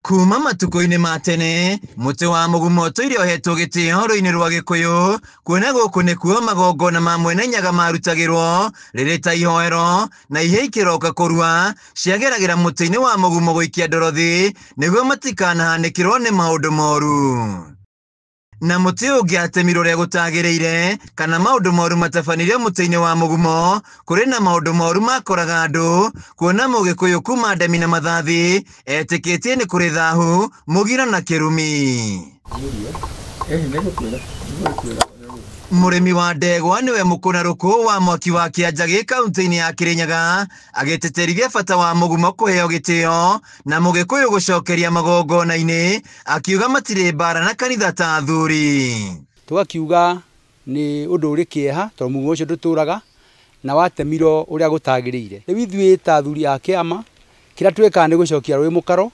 Kuma matukũ-inĩ ma tene mũtĩ wa mũgumo ũtũire ũhetwo gĩtĩo rũĩ-inĩ rwa Gĩkũyũ, kuona gũkũ nĩkuo magongona ma Mwene Nyaga marutagĩrwo rĩrĩ ta ihoero na ihĩĩ ikĩroka kũrua ciageragĩra mũtĩ-inĩ wa mũgumo gũikia ndorothi nĩguo matikanahanĩkĩrwo nĩ maũndũ moru. Na mũtĩ ũngĩatemirwo ũrĩa gũtagĩrĩire kana maũndũ moru matabanirio mũtĩ-inĩ wa mũgumo, kũrĩ na maũndũ moru makoraga andũ, kuona mũgĩkũyũ kuma ndemi na mathathi etĩkĩtie nĩ kũrĩ thahu, mũgiro na kĩrumi. Mũrĩmi wa ndegwa nĩwe mũkũnarũkũ wa mwaki wa Kĩanjagĩ kaunti-inĩ ya Kĩrĩnyaga agĩtĩtĩrithia bata wa mũgumo kũheo gĩtĩo na mũgĩkũyũ gũcokeria magongona-inĩ, akiuga matirĩ mbara na kanitha ta athuri. Tũgakiuga nĩ ũndũ ũrĩ kĩeha tondũ mũgumo ũcio ndũtũraga na watemirwo ũrĩa gũtagĩrĩire. Rĩu ithuĩ ta athuri a kĩama kĩrĩa twĩkaga nĩ gũcokia rũĩ mũkaro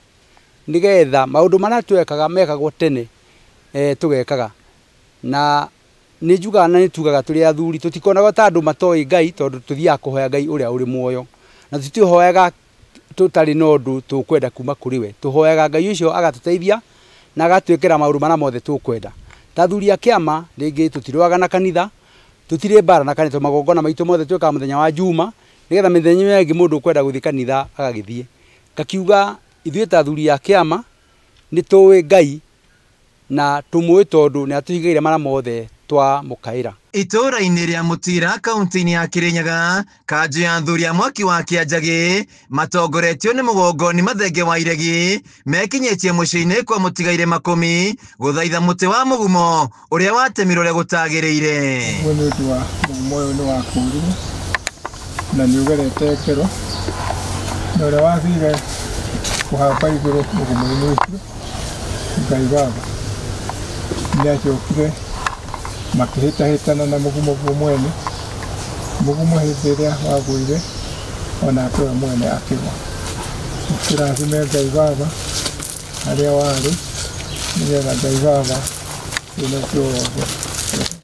nĩgetha maũndũ marĩa twekaga mekagwo tene tũgekaga. Na nĩ njugaga na nĩ tugaga tũrĩ athuri tũtikonagwo ta andũ matoĩ Ngai tondũ tũthiaga kũhoya Ngai ũrĩa ũrĩ muoyo, na tũtihoyaga tũtarĩ na ũndũ tũkwenda kuma kũrĩ we. Tũhoyaga Ngai ũcio agatũteithia na agatwĩkĩra maũndũ marĩa mothe tũkwenda. Ta athuri a kĩama rĩngĩ tũtirũaga na kanitha, tũtirĩ mbara na kanitha, magongona maitũ mothe twĩkaga mũthenya wa Juma nĩgetha mĩthenya ĩyo ĩngĩ mũndũ ũkwenda gũthiĩ kanitha agagĩthiĩ. Ngakiuga ithuĩ ta athuri a kĩama nĩ tũĩ Ngai na tũmũĩ tondũ nĩ atũhingĩire marĩa mothe twamũkaĩra. Itũũra-inĩ rĩa Mũtira kaunti-inĩ ya Kĩrĩnyaga, kanjũ ya athuri a mwaki wa Kĩanjagĩ matongoretio nĩ mũgongoni Mathenge wa Iregi mekinyĩtie mũciĩ-inĩ kwa mũtigaire makũmi gũthaitha mũtĩ wa mũgumo ũrĩa watemirwo ũrĩa gũtagĩrĩire. Ũguo nĩ ũndũ wa mũgumo ũyũ nĩ wakũrirwo na nĩ ũgerete kĩro, na ũrĩa wathire kũhamba igũrũ mũgumo-inĩ ũcio Ngai Baba nĩ acokire makĩhĩtahĩtana na mũgumo guo mwene. Mũgumo hĩndĩ ĩrĩa wagũire onake we mwene akĩgwa. Kĩrathime Ngai Baba harĩa warĩ nĩgetha Ngai Baba thĩna ũcio wothe.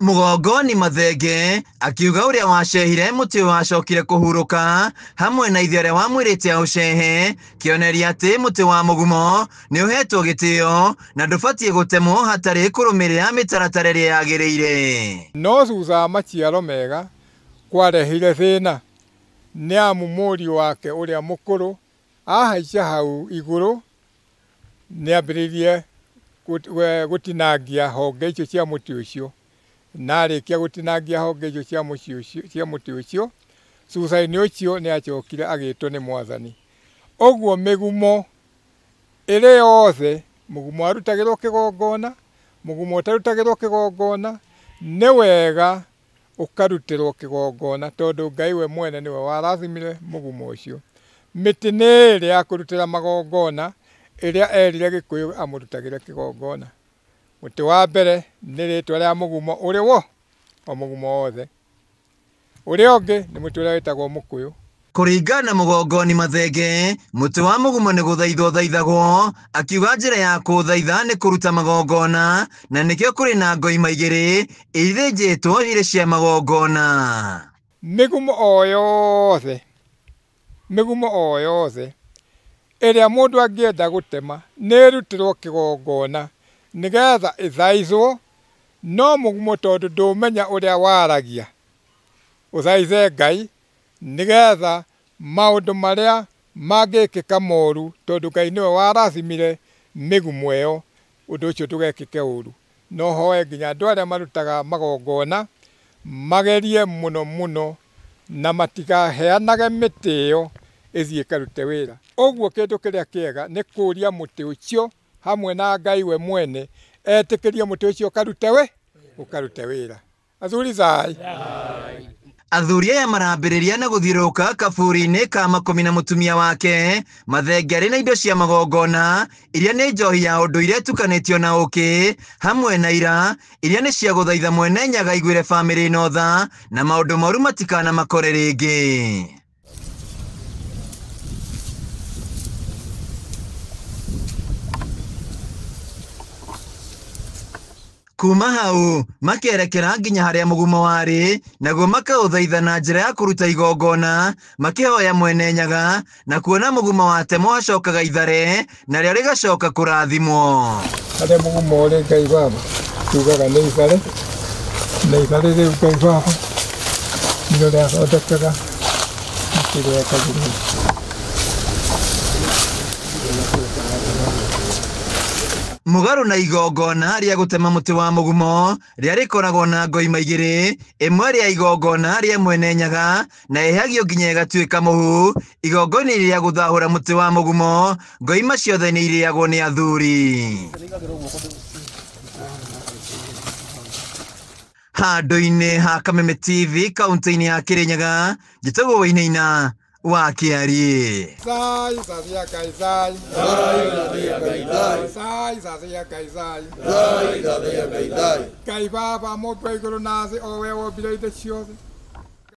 Mũgongoni Mathenge akiuga ũrĩa wacehire mũtĩ ũyũ wacokire kũhurũka hamwe na ithe ũrĩa wamwĩrĩte aũcehe, kĩonereria atĩ mũtĩ wa mũgumo nĩ ũhetwo gĩtĩo na ndũbatiĩ gũtemwo hatarĩ kũrũmĩrĩra mĩtaratara ĩrĩa yagĩrĩire. No thutha wa maciaro mega kwarehire thĩna nĩ amu mũriũ wake ũrĩa mũkũrũ ahaica hau igũrũ nĩ ambĩrĩirie gũtinangia honge icio cia mũtĩ ũcio, na arĩkia gũtinangia honge icio cia mũtĩ ũcio thutha-inĩ ũcio nĩ acokire agĩtwo nĩ Mwathani. Ũguo mĩgumo ĩrĩ yothe, mũgumo warutagĩrwo kĩgongona, mũgumo ũtarutagĩrwo kĩgongona, nĩ wega ũkarutĩrwo kĩgongona tondũ Ngai we mwene nĩwe warathimire mũgumo ũcio. Mĩtĩ nĩ ĩrĩ ya kũrutĩra magongona ĩrĩa erire Gĩkũyũ amũrutagĩre kĩgongona. Mũtĩ wa mbere nĩ rĩtwa rĩa mũgumo ũrĩ wo o mũgumo wothe. Ũrĩa ũngĩ nĩ mũtĩ ũrĩa wĩtagwo mũkũyũ. Kũringana na mũgongoni Mathenge, mũtĩ wa mũgumo nĩ gũthaithwo thaithagwo, akiuga njĩra ya kũũthaitha nĩ kũruta magongona na nĩkĩo kũrĩ na ngoima igĩrĩ ithĩnjĩtwo irĩ cia magongona. Mĩgumo o yothe, mĩgumo o yothe ĩrĩa mũndũ angĩenda gũtema nĩ ĩrutĩrwo kĩgongona nĩgetha ĩthaithwo, no mũgumo tondũ ndũmenya ũrĩa waragia ũthaithe Ngai nĩgetha maũndũ marĩa mangĩkĩka moru tondũ Ngai nĩwe warathimire mĩgumo ĩyo ũndũ ũcio ndũgekĩke ũru. No hoe nginya andũ arĩa marutaga magongona magerie mũno mũno na matikaheanage mĩtĩ ĩyo ĩthiĩ ĩkarute wĩra. Ũguo kĩndũ kĩrĩa kĩega nĩ kũria mũtĩ ũcio hamwe na Ngai we mwene etĩkĩrie mũtĩ ũcio ũkarute wĩra. Athuri thai. Athuri aya marambĩrĩria na gũthiũrũrũka kaburi-inĩ ka makũmi na mũtumia wake Mathenge arĩ na indo cia magongona iria nĩ njohi ya ũndũire ĩtukanĩtio na ũkĩ hamwe na ira iria nĩ cia gũthaitha Mwene Nyaga aiguĩre bamĩrĩ ĩno tha na maũndũ moru matikanamakore rĩngĩ. Kuma hau makerekera nginya harĩa mũgumo warĩ, naguo makaũthaitha na njĩra ya kũruta igongona makĩhoya Mwene Nyaga, na kuona mũgumo watemwo hacokaga ithare narĩo rĩgacoka kũrathimwo. Harĩa mũgumo ũrĩ Ngai Baba tugaga nĩ ithare, na ithare rĩu Ngai Baba nĩrĩo rĩathondekaga kĩrĩa. Mũgarũ na igongona rĩa gũtema mũtĩ wa mũgumo rĩa rĩkoragwo na ngoima igĩrĩ, ĩmwe rĩa igongona rĩa Mwene Nyaga na ĩhagio nginya ĩgatuĩka mũhu. Igongona rĩa gũthahũra mũtĩ wa mũgumo, ngoima ciothe nĩ irĩagwo nĩ athuri. Handũ-inĩ ha Kameme TV kaunti-inĩ ya Kirinyaga, njĩtagwo Wainaina wa Kĩariĩ. Sai sathia Ngai sai. Sai sathia Ngai sai. Sai sathia Ngai sai. Sai sathia Ngai sai. Ngai Baba mũmbi wa igũrũ na thĩ, o we wombire indo ciothe.